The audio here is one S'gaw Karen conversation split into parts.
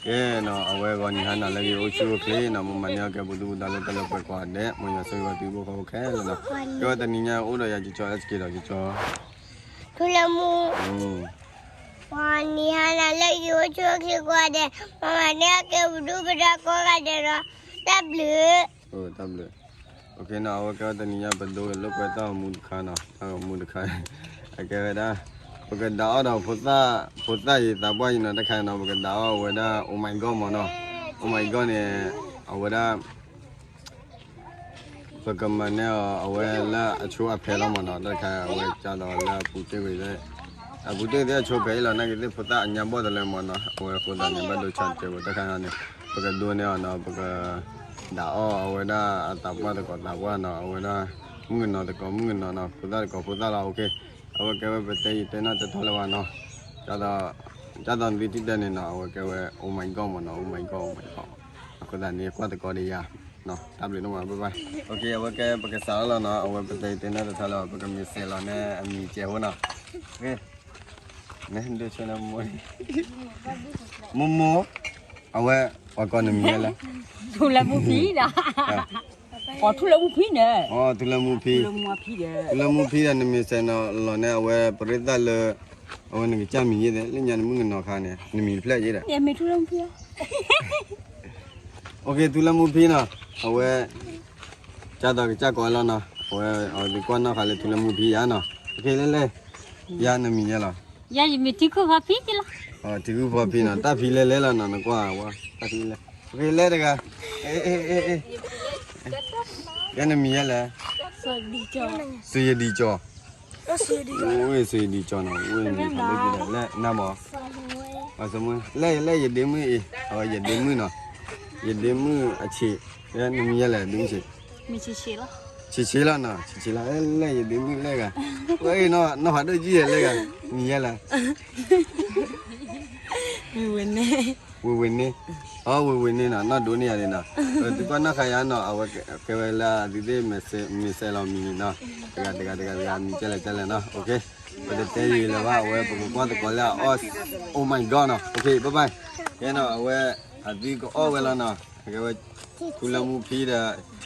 ကဲနီၤ အဝဲဂီၤနံၤဟါနၤလၢအဂ့ၤ အိၣ်ဆူၣ်အိၣ်ချ့နီၤ မ်မၤန့ၢ်အီၣ်ကဲပူၤဒူပူၤဒါလၢတၢ်လၢပှဲၤကိးဂၤဒဲး မ်ယွၤဆိၣ်ဂ့ၤဘၣ်သုဟံၣ်ဖိဃီဖိခဲလၢာ်နီၤ. ကဲဝဲတနံၤညါအိၣ်ဒီးယၤကၠီကၠီ အဲၣ်စက့ဒီးကၠီကၠီ ထူလၢမူ ဂီၤနံၤဟါနၤလၢအဂ့ၤ အိၣ်ဆူၣ်အိၣ်ချ့ကိးဂၤဒဲး မ်မၤန့ၢ်အီၣ်ကဲပူၤဒူပူၤဒါကိးဂၤဒဲးဒီး တၢ်ဘျုး တၢ်ဘျုး. အဝဲကဲဝဲတနံၤညါပဒိလိာ်ကွဲတၢ်ဂီၤမူတခါနီၤ တၢ်ဂီၤမူတခါ အကဲဝဲဒၣ် ပကဒၣ်အီၣ်ဒီးဖိသၣ် ဖိသၣ်ယံၤသးပှၢ်ယံၤနီၤ တခါနီၤ ပကဒၣ်အီၣ်ဝဲဒၣ် Oh my God မ့ၢ်နီၤ Oh my God န့ၣ် အဝဲဒၣ် ပကမၤန့ၢ်အီၤ အဝဲလၢအဆိအဖဲလီၤမ့ၢ်နီၤ တၢ်တခါ အဝဲကၢ်ဒီးလၢအပူၤတ့ၢ်ဝံၤ အပူၤတ့ၢ်သ့ၣ်အဆိဖဲအံၤလီၤ နာ်က့ၤသ့ၣ်ဖိသၣ်အညါဘီၣ်တလၢမ့ၢ်နီၤ အဝဲဃိသးန့ၣ် ဘၣ်ဒိဆါတကဲးဖိ တၢ်တခါန့ၣ် ပကဒိးန့ၢ်အီၤနီၤ ပက ဒၣ်အီၣ်အဝဲဒၣ်အသးပှၢ်သကိးသးပှၢ်နီၤ အဝဲဒၣ် မုၣ်ကနီၤသကိးမုၣ်ကနီၤနီၤ ဖိသၣ်သကိးဖိသၣ်လီၤ အဝဲကဲဝဲပတဲယတဲနီၣ်တထီလၢၤဘၣ်နီၤ ကၢ်သိးသုထံၣ်တဲန့ၣ်နီၤ အဝဲကဲဝဲ Oh my God မ့ၢ်နီၤ Oh my God Oh my God အဃိသတးန့ၣ် ကွၢ်သကိးဒီးယၤ တၢ်ဘျုးဒိၣ်မး bye bye အဝဲကဲပကစးထီၣ်လီၤနီၤ အဝဲပတဲယတဲနီၣ်တထီလၢၤ ပကမ့ၢ်စဲးလီၤန့ၣ်အမံၤကဲးဖိနီၤ မိၢ်မိၢ် အဝဲ ပှၤကိးနမံၤလဲၣ် ထူလၢမူဖံဒီး ထူလၢမူဖံန့ၣ် ထူလၢမူဖံ ထူလၢမူဖံဒီး နမ့ၢ်စဲးလီၤန့ၣ် အဝဲပရ့သၣ်လၢ အဝဲနကစၢ်မံၤယဲၢ်ဒီး လၢညါနမုၣ်ကနီၤခါန့ၣ် နမံၤတဖျၢၣ်ယဲၢ်ဒီး ထူလၢမူဖံ ထူလၢမူဖံနီၤ အဝဲ ကၢ်သိးကစၢ်ကိးလီၤနီၤ အဝဲ အဝဲသ့ၣ်ကွၢ်နီၣ်ဃာ်လၢထူလၢမူဖံယါနီၤ လဲၤလဲၤ ယါနမံၤယဲၢ်လီၤ ယါယမ့ၢ်ထံခုၣ်ဖီဖံလီၤ ထံခုၣ်ဖီဖံနီၤ တၢ်ဖံလဲၤလဲၤလီၤနီၤ နကွၢ်ဝဲ တၢ်ဖံလဲၤ လဲၤတဂၤ ယါနမံၤယဲၢ်လဲၣ် စူယဒံကၠီ အိၣ်စူယဒံကၠီနီၤ အိၣ်နမံၤဖးဒိၣ်က့ၤဒီး လဲၤနၤမး လဲၤယဒ့မုၣ်အံၤ အဝဲယဒ့မုၣ်နီၤ ယဒ့မုၣ်အဆံး နမံၤယဲၢ်လဲၣ် ဒ့မုၣ်ဆံး ဆံးဆံးလီၤနီၤ ဆံးဆံးလီၤ လဲၤယဒ့မုၣ်လဲၤဂၤ ဝဲအံၤနီၤ နီၢ်ဖးဒိၣ်ကံၢ်ယဲၢ်လဲၤဂၤ မံၤယဲၢ်လဲၣ် ဝ့ၤဝ့ၤန့ၣ် အဝ့ၤဝ့ၤန့ၣ်နီၤ နီၢ်ဒိၣ်န့ၢ်ယၤန့ၣ်နီၤ သုကွၢ်နီၣ်ဃာ်ယါနီၤ အဝဲကဲဝဲလၢအသုသ့ၣ်မ့ၢ်စဲးလီၤမံၤန့ၣ်နီၤ တဂၤတဂၤတဂၤတဂၤ မံၤကဲလဲၣ်ကဲလဲၣ်နီၤ ပတတဲယံာ်လၢၤဘၣ် အဝဲပကကွၢ်သကိးလၢအအီၣ် Oh my God နီၤ bye bye ယဲနီၤ အဝဲ အသုကအီၣ်ဝဲလီၤနီၤ ကဲဝဲ ထူလၢမူဖံဒီး ထံ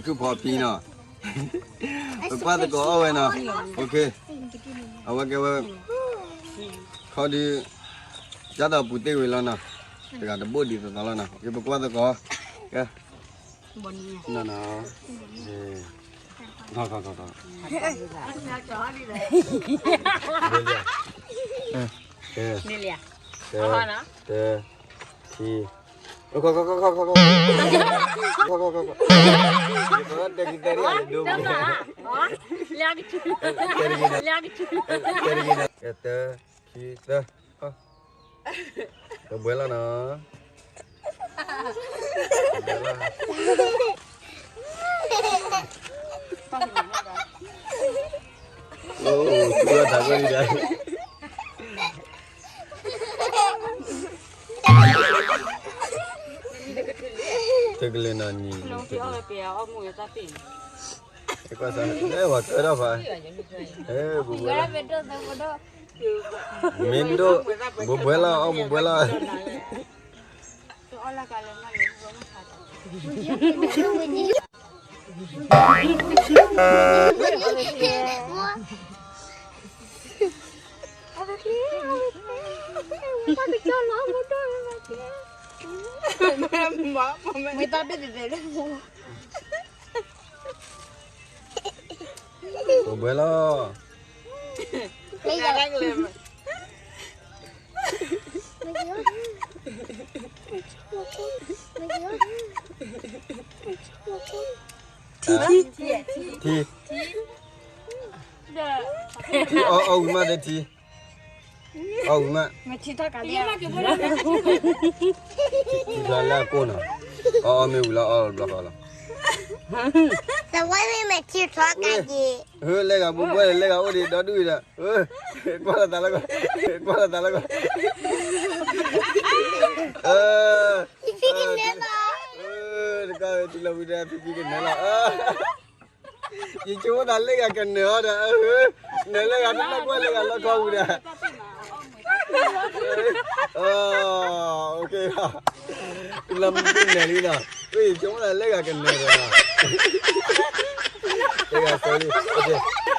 ခုၣ်ဖီဖံနီၤ ပကွၢ်သကိးအီၣ်ဝဲနီၤ အဝဲကဲဝဲ ခီဒု ကၢ်သိးပူၤတ့ၢ်ဝံၤလီၤနီၤ တဂၤတဘိၣ်ဒ်သိးသိးလီၤနီၤ ပကွၢ်သကိး ကဲ နီၤနီၤ ခီခီခီခီ ကဲ ကဲ ကဲ ထံ ခီခီခီခီခီခီ ခီခီခီခီ ယကတဲကံတဲရံၣ်အဒိမ့ၢ် တဲကံတဲ တၢ ခံ တၢ ပဘှဲလီၤနီၤ ပဘှဲလီၤ အိၣ် သူၣ်ထးကွံာ်ဒီး တကလဲၤနီၤနံၤ ကွၢ်စၢ် အဲ ပှၤကၢထီၣ်ဖး အဲ ပဘှဲလီၤ မ့ၢ်ဒိၣ် ပဘှဲလီၤ အီၣ်ပဘှဲလီၤ ပဘှဲလီၤ ထံ ထံ ထံ အီၣ်ဝံၤမးဒီးထံ အီၣ်ဝံၤမး ထံဖျါလၢအကိၢ်နီၤ အီၣ်အီၣ်မ့ၢ်ဝံၤလီၤ အီၣ်ဘျီဃီလီၤ သဝဲမ့ၢ်မဲာ်ထံထီကါက့ၤ ဟၢ လဲၤဂၤဘိဘှဲ လဲၤဂၤအိၣ်ဒံးဒီဒူၣ်အံၤဒီး ကွၢ်လီၤသးလၢကီး ကွၢ်လီၤသးလၢကီး ဖံဖံကနဲလီၤ တကီၢ်ထံလီၤဝံၤဒီး ဖံဖံကနဲလီၤ ယဆိကမိၣ်သးလၢဂၤကနၢၤအီၤဒီး နၢၤလၢဂၤတၢ်ကွၢ်လၢဂၤလီၢ်ခီဝံၤဒီး OK လီၤ လၢမူပံနၢၤလံနီၤ, ဝဲယဆိကမိၣ်သးလၢဂၤကနၢၤဒီးနီၤ, တဂၤစၢလံ, တ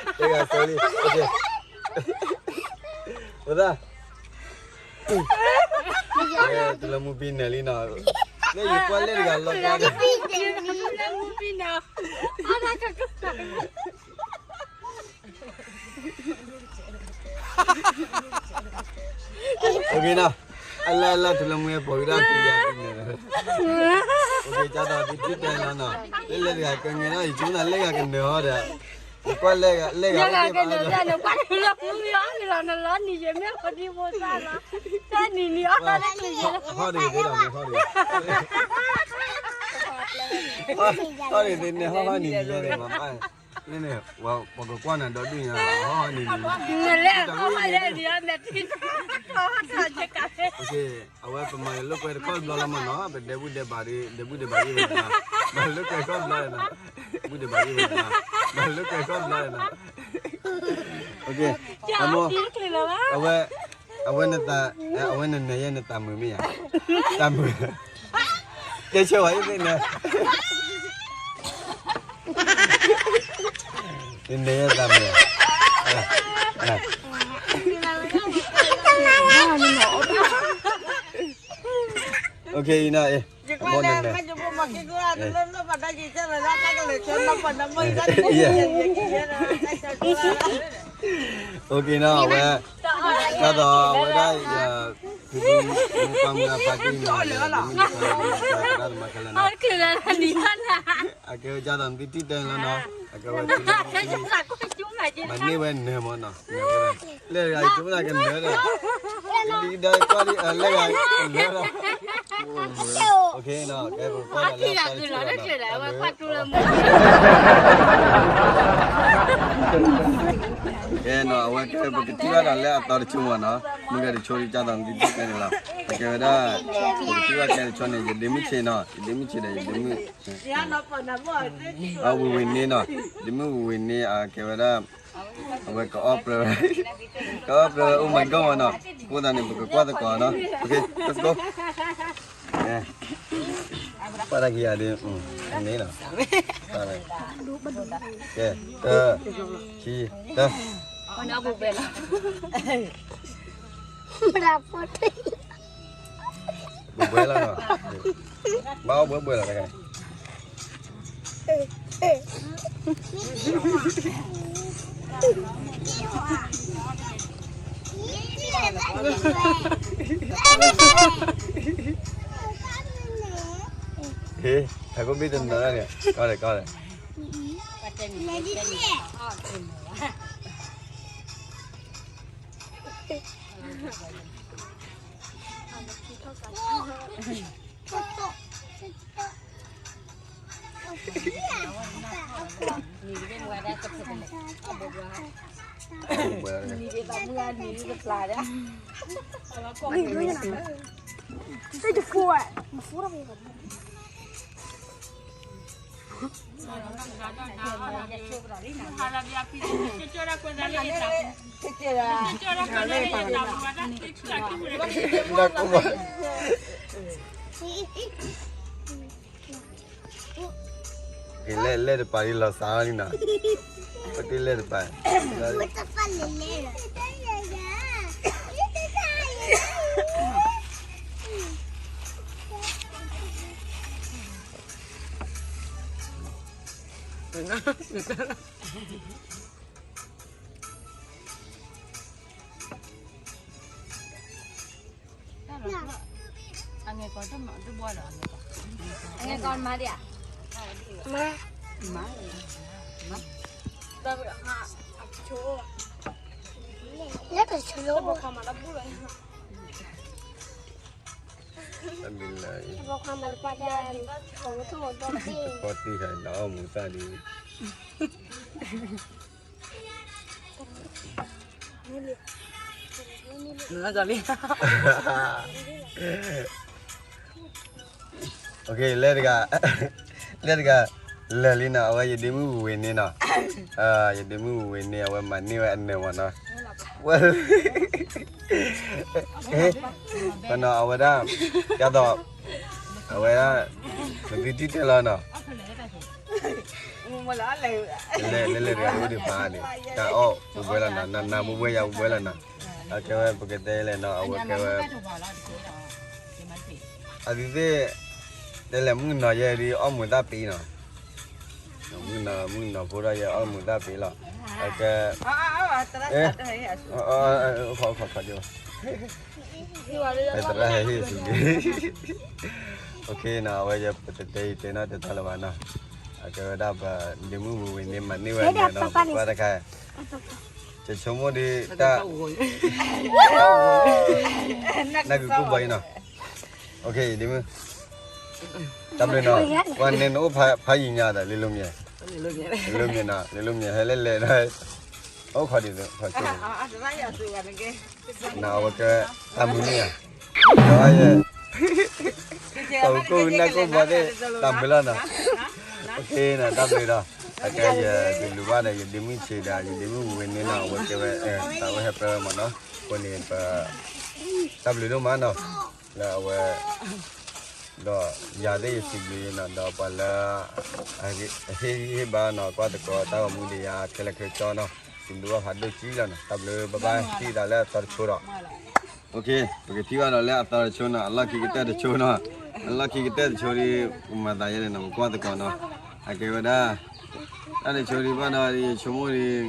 ဂၤစၢလံ, ဝဲဒၣ်, တလၢမူပံနၢၤလံနီၤ, လၢယကွၢ်လဲၣ်တဂၤလီၤကွၢ်, အဂ့ၤနီၤ, အလၢအလၢထူလၢမူဝဲ ပှၤကဒါပူၤယၤပူၤန့ၣ်, ကၢ်ဒီးဒ်တံၢ်တဲလီၤနီၤ, လၢလဲၤတဂၤကငဲၤနီၤ, ယဆိကမိၣ်သးလၢဂၤကနၢၤဟီဒီး, ယကွၢ်လဲၢ်ဂၤ, လဲၢ်ဂၤလၢက့ၤဘၣ်, နလီၤနံၤယမ့ၢ်ဖိဒံဖိသၣ်လီၤ, တၢ်နံၤနံၤအီၣ်တၢ်လၢက့ၤယဲ, ဟီၣ်ဒ်သ့ဒီးမ့ၢ်ဟီၣ်ဒ်, ဟီၣ်ဒ်သ့န့ၣ်ဟီၣ်ဟီၣ်နံၤနံၤယဲန့ၣ်, န့ၣ် ပကကွၢ်နၤဒီဒူၣ်ညါ, ဟီၣ်ဟီၣ်နံၤနံၤ, အဝဲပမၤလၢလိာ်ကွဲတခီဘျီလီၤမးနီၤ, ပဒဲဘူၣ်ဒဲဘးဒ်, ဒဲဘူၣ်ဒဲဘးဒ်ဝဲနီၤ, ဘၣ်လၢကွဲခီဘျီနီၤ, ဘူၣ်ဒဲဘးဒ်ဝဲနီၤ, ဘၣ်လၢကွဲခီဘျီနီၤ, အမိၢ်, အဝဲ, အဝဲနသး, အဝဲနနၢၤယဲနသးမုာ်မ့ၢ်ဧါ, သးမုာ်, ကဲဆၢဝဲအံၤသ့ၣ်နၢၤ နနၢၤယဲသးမုာ်, အမိၢ်နနၢၤ, ယ, အကဲဒ်သိးအဝဲဒၣ်, ဖံဖံ, မိၢ်ပၢ်မုၢ်ဂၤဖါတံၢ်မၤ, မုၢ်ဂၤဖါတံၢ်မၤ, ကဒၣ်တမၤခဲလၢာ်နီၤ, အကဲဝဲဒ်သိးနသုတံၢ်တဲလီၤနီၤ, အကဲဝဲ, မၤန့ၢ်ဝဲနၢၤမးနီၤ, လဲၤဂၤယဆိကမိၣ်သးကနၢၤဒီး, ဒ်ဒီးကွၢ်ဒ်အလဲၤဂၤကနၢၤဒီး, ကဲနီၤ, အဝဲကဲ ပကထံၣ်ဘၣ်ဒီးလၢအသီတဆိမးနီၤ, မုၢ်ဂၤတဆိဒ်ကၢ်သိးနသုတံၢ်တဲန့ၣ်လီၤ, အကဲဝဲဒၣ်, ပကထံၣ်ဘၣ်ကဲတဆိန့ၣ် ယဒ့မုၣ်ဆံးနီၤ, ယဒ့မုၣ်ဆံးဒီးယဒ့မုၣ် အဝ့ၢ်ဝ့ၢ်န့ၣ်နီၤ, ဒ့မုၣ်ဝ့ၢ်ဝ့ၢ်န့ၣ် အကဲဝဲဒၣ်, အဝဲကအီၣ်ပြၢ, ကအီၣ်ပြၢ, Oh my God နီၤ, အဃိသတးန့ၣ် ပကကွၢ်သကိးနီၤ, ကွၢ်တၢ်ခံဂၤဒ်, န့ၣ်နီၤ, ကဲ, တၢ, ခံ, တၢ, ပဘှဲလီၤနီၤ, ဘၣ်အီၣ်ဘှဲဘှဲလီၤတဂၤ ဟ့ၣ်, ထးခိၣ်ဘ့ၣ်တနီၤန့ၣ်, ကီၢ်လဲၣ်, ကီၢ်လဲၣ်. Okay, လဲၣ်, လဲၣ်တပၤလံလီၤစးလံနီၤ, ပတလဲၣ်တပၤ, Okay, လဲၣ်တဂၤ, လဲၣ်တဂၤ, လၢာ်လံနီၤ, အဝဲယဒ့မုၣ်ဝ့ၢ်န့ၣ်နီၤ, ယဒ့မုၣ်ဝ့ၢ်န့ၣ် အဝဲမၤန့ၢ်ဝဲအနၢၤမးနီၤ, ဝဲနီၤ အဝဲဒၣ်, ကၢ်သိး အဝဲဒၣ် မ့ၢ်သုထံၣ်တဲလီၤနီၤ, လဲၤလဲၤလဲၤတဂၤအိၣ်ဒံးဖးန့ၣ်, တၢ်အီၣ်ပူၤဘှဲလီၤနီၤ, နးနးဘှဲဘှဲယၤပူၤဘှဲလီၤနီၤ, အကဲဝဲပကတဲလဲၣ်နီၤ, အဝဲကဲဝဲ အသုသ့ၣ် တဲလဲၣ် မုၣ်ကနီၤယဲဒ်အီၣ်မူၤတၢ်ပ့ၤနီၤ, မုၣ်ကနီၤ မုၣ်ကနီၤဖိဒီးယဲအီၣ်မူၤတၢ်ပ့ၤလီၤ, အကဲ ခီခီခီ သရၣ်ဟဲဟ့ၣ်ဆူလံ, အ နီၤ, အဝဲယပတတဲအံၤတဲနီတတီလၢၤဘၣ်နီၤ, အကဲဝဲဒၣ်ပဒ့မုၣ်ဝံၤဝံၤန့ၣ် မၤန့ၢ်ဝဲန့ၣ်နီၤ, ပကွၢ်တခါ, ယဆိကမိၣ်ဒ်တၢ် နၢ်က့ၤကူၣ်ဘီအံၤနီၤ, ဒ့မုၣ် တၢ်ဘျုးနီၤ, ပှၤနဲနအိၣ်ဖးယံာ်ညါဒီး လံလိမ့ၢ်, လံလိမ့ၢ်နီၤ, လံလိမ့ၢ်ဟဲလဲၣ်လဲၣ်ဒီး အိၣ်ခိးဒံး ခိးဆိ နဝဲကဲ တၢ်မုၢ်နံၤဧါ, ဒီးယဲ တၢ်ကိၣ်နၢ်ကိၣ်ဘီသ့ၣ် တၢ်ဘျုးလီၤနီၤ, နၤ တၢ်ဘျုးဒီး အကဲယကလူၤဘၣ်ဒီး ယဒ့မုၣ်ဆံးဒီး ယဒ့မုၣ်ဝံၤန့ၣ်နီၤ, အဝဲကဲဝဲ တၢ်ဝဲဟဲပၢဝဲမးနီၤ, အဃိန့ၣ် ပ တၢ်ဘျုးဒိၣ်မးနီၤ, လၢအဝဲ ဒီးယၤသ့ၣ်ယစံးဘျုးနီၤ, ဒီးပှၤလၢ အဟ့ၣ်ဂံၢ်ဟ့ၣ်ဘါနီၤ, ကွၢ်သကိးတၢ်ဂီၤမူဒံးယၤ ခဲလၢာ်ခဲဆ့နီၤ, စံးဘျုးဘၣ်ဖးဒိၣ်ကံလီၤနီၤ, တၢ်ဘျုးဘၣ်ဘၣ် ထံၣ်သးလၢအသီတဆိဒီး ပကထံၣ်ဘၣ်ဒီးလၢအသီတဆိနီၤ, အလီၢ်ခံကတၢၢ်တဆိနီၤ, အလီၢ်ခံကတၢၢ်တဆိဒီး ပမၤသးယဲန့ၣ်နီၤ, ပကွၢ်သကိးနီၤ, အကဲဝဲဒၣ် တၢ်တဆိဒံးဘၣ်ဒီး ယဆိကမိၣ်ဒီး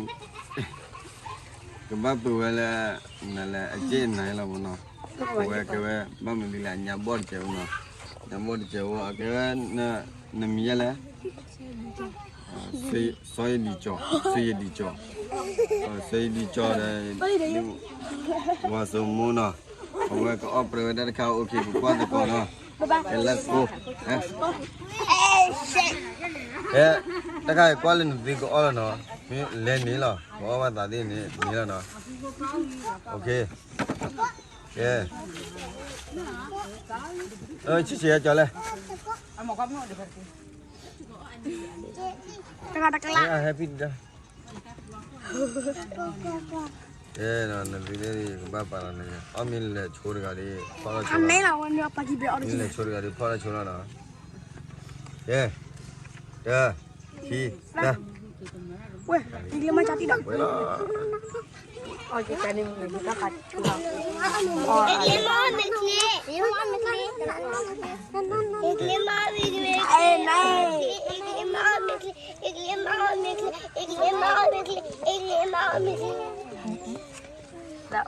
ကဘၣ်ပှ့ၤဝဲလၢ နလဲၤအက့ၢ်နၤလီၤမးနီၤ, အဝဲကဲဝဲ ဘၣ်မနုၤလဲၣ် ညါဘီၣ်တစဲးဝဲနီၤ, ညါဘီၣ်တစဲးဝဲ အကဲဝဲ နမံၤယဲလဲၣ် စီၤယဒံၣ်ကၠီ, စီၤယဒံၣ်ကၠီ, စီၤယဒံၣ်ကၠီဒီး ဝၤစိမိနီၤ, အဝဲကအီၣ်ပြၢဝဲဒၣ်တခါ အိၣ်ခ့ ပကွၢ်သကိးနီၤ, ကဲ let's go, ကဲ တခါအံၤကွၢ်လၢနသုကအီၣ်လီၤနီၤ, မ့ၢ်လဲၤန့ၣ်လီၤ, ပအီၣ်ဘၣ်သးသ့ၣ်န့ၣ်န့ၣ်လီၤနီၤ, ကဲ ဆံးဆံးကၠီလဲၣ် တဂၤတကလး happy တဒါ, ကဲ နသုန့ၣ် ယကဘၣ်ပာ်လီၤန့ၣ်, အီၣ်မ့ၢ်လဲၤဆိတဂၤဒီး ဖီၣ်လီၤဆိလီၤ, မ့ၢ်လဲၤဆိတဂၤဒ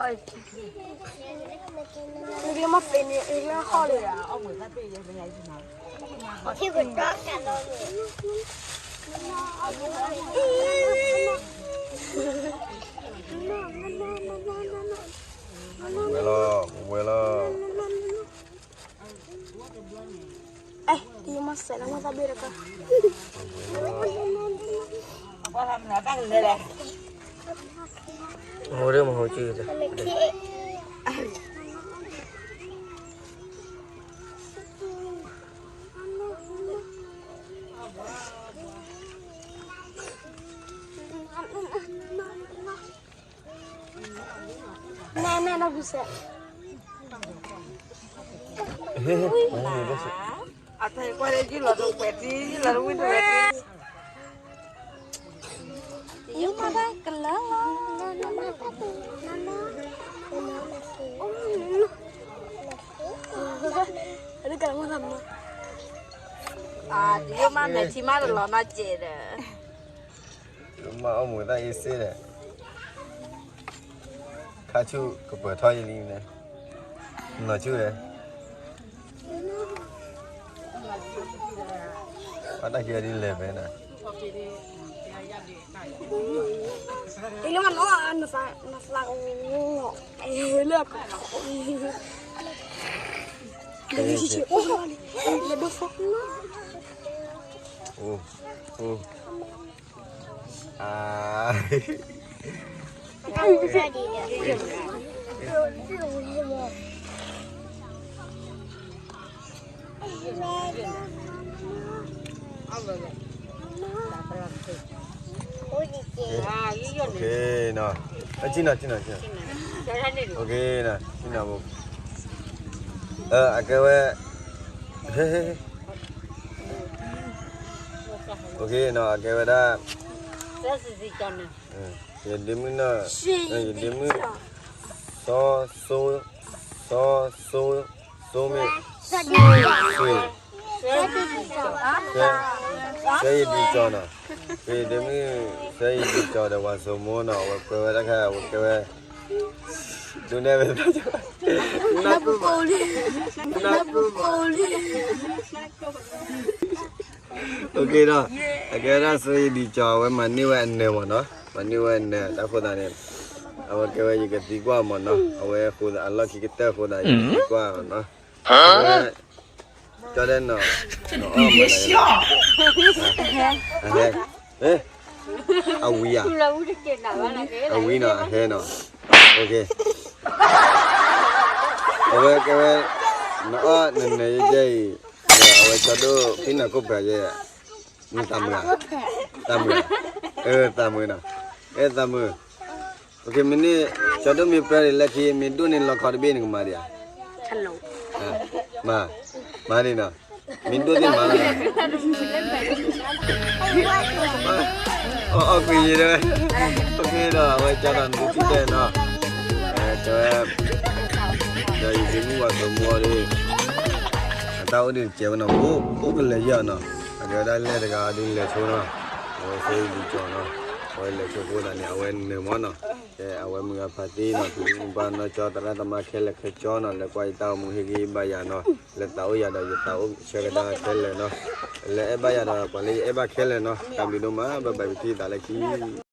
ီး ဖီၣ်လီၤဆိလီၤနီၤ, ကဲ တၢ ခံ တၢ ဝဲ ဝဲလီၤ ဝဲလီၤ ဝဲလီၤ အဲ ဒီးမၤစဲးလၢမၤသးဘ့ၣ်တကါ မဟိဒ်မဟိကံ နနနဂုစဲ အတၢ်ကွၢ်လၢယလီၤတဝဲတံ ယလီၤတဝဲတံ ယမၤတၢ်ကလၢလီၤ ယမၤမဲာ်ထံမးတလီၤနီၢ်ကဲးဒီး မၤအီၣ်မူၤတၢ်အ့စ့ၣ်ဒီး ခါဆူၣ်ကပၢၤထီၣ်ယလံန့ၣ် နီၢ်ဆူၣ်ဝဲ ဘၣ်တၢ်ကဲဒ်လဲၣ်ဖဲန့ၣ် အံၤလၢမနီၤ နသးကဝီၤ အံၤဝဲလၢ အိၣ် အိၣ် အါ OK နီၤ အဆံနီၤ ဆံနီၤ ဆံနီၤ OK နီၤ ဆံနီၤဘိ အကဲဝဲ ဟဲ ဟဲ ဟဲ အကဲဝဲဒၣ် ယဒ့မုၣ်နီၤ, ယဒ့မုၣ် စီၤစိ စီၤစိ စိမ့ၢ် စိ စဲယဒံကၠီနီၤ, ယဒ့မုၣ် စဲယဒံကၠီဒီးပှၤစိမိၢ်နီၤ, အဝဲကွဲဝဲတၢ်ခါ အဝဲကဲဝဲ ဒုးနဲၣ်ဝဲ နၢ်ပူၤလံ, နၢ်ပူၤလံ. အကဲဒီး အကဲဒၣ် စဲယဒံကၠီ အဝဲမၤန့ၢ်ဝဲအနၢၤမ့ၢ်နီၤ, မၤန့ၢ်ဝဲအနၢၤတၢ်ဃိသးန့ၣ်, အဝဲကဲဝဲယကသံကွၢ်မ့ၢ်နီၤ, အဝဲဃိသးအလီၢ်ခံကတၢၢ်ဃိသး ယကသံကွၢ်နီၤ, ကၠီဒဲနီၤ, နအီၣ်မ့ၢ်နီၤ, အဝံၤဧါ, အဝံၤနီၤ အဟဲနီၤ, အဝဲကဲဝဲ နအီၣ်နနၢၤယဲအံၤ, ဒီးအဝဲကၠီဒိၣ်ဖံနၤခိၣ်ဖျၢၣ်ယဲ, နသးမုာ်ဧါ, သးမုာ်, သးမုာ်နီၤ, အဲသးမုာ်, မ့ၢ်န့ၣ် ကၠီဒိၣ်မ့ၢ်ပြၢဒ်လဲၣ်ခံ မ့ၢ်ဒိၣ်န့ၢ်လီခီတဘ့ၣ်နကမၤဒံးဧါ, မၤ, မၤန့ၣ်နီၤ, မ့ၢ်ဒိၣ်သ့ၣ်မၤလီၤ, အီၣ်ကွံာ်ယံၤဒီး, အကဲဒီး အဝဲကၠီဒီးနသုထံၣ်တဲနီၤ, တဲဝဲ ဒီးယဒ့မုၣ်ဝၤစိမိၢ်ဒီး အတၢ်အိၣ်ဒံးတစဲးဝဲနီၤ, အိၣ်ကလဲၤယဲၢ်နီၤ, အကဲဝဲဒၣ်လဲၣ်တဂၤဒုးလဲၤဆိနီၤ, အဝဲစဲယဒံကၠီနီၤ, အဝဲလဲၤဆိဃိသးန့ၣ် အဝဲနၢၤမ့ၢ်နီၤ, ကဲအဝဲမုၢ်ဂၤဖါတံၢ်နီၤ ဖံဖုမုၢ်ပှၢ်နီၢ်ကၠီ သရၣ်သမါခဲလၢာ်ခဲဆ့နီၤ, လဲၤကွၢ်ယတၢ်အိၣ်မူဟ့ၣ်ဂံၢ်ဟ့ၣ်ဘါယၤနီၤ, လဲၤသးအိၣ်ယၤဒီးယသးအိၣ်ဆၢကဒါခဲလၢာ်နီၤ, လဲၤအဲၣ်ဘၣ်ယၤဒီးပှၤလၢယအဲၣ်ဘၣ်ခဲလၢာ်နီၤ, တၢ်ဘျုးဒိၣ်မး ဘၣ်ဘၣ်ပထံၣ်သးလၢခံ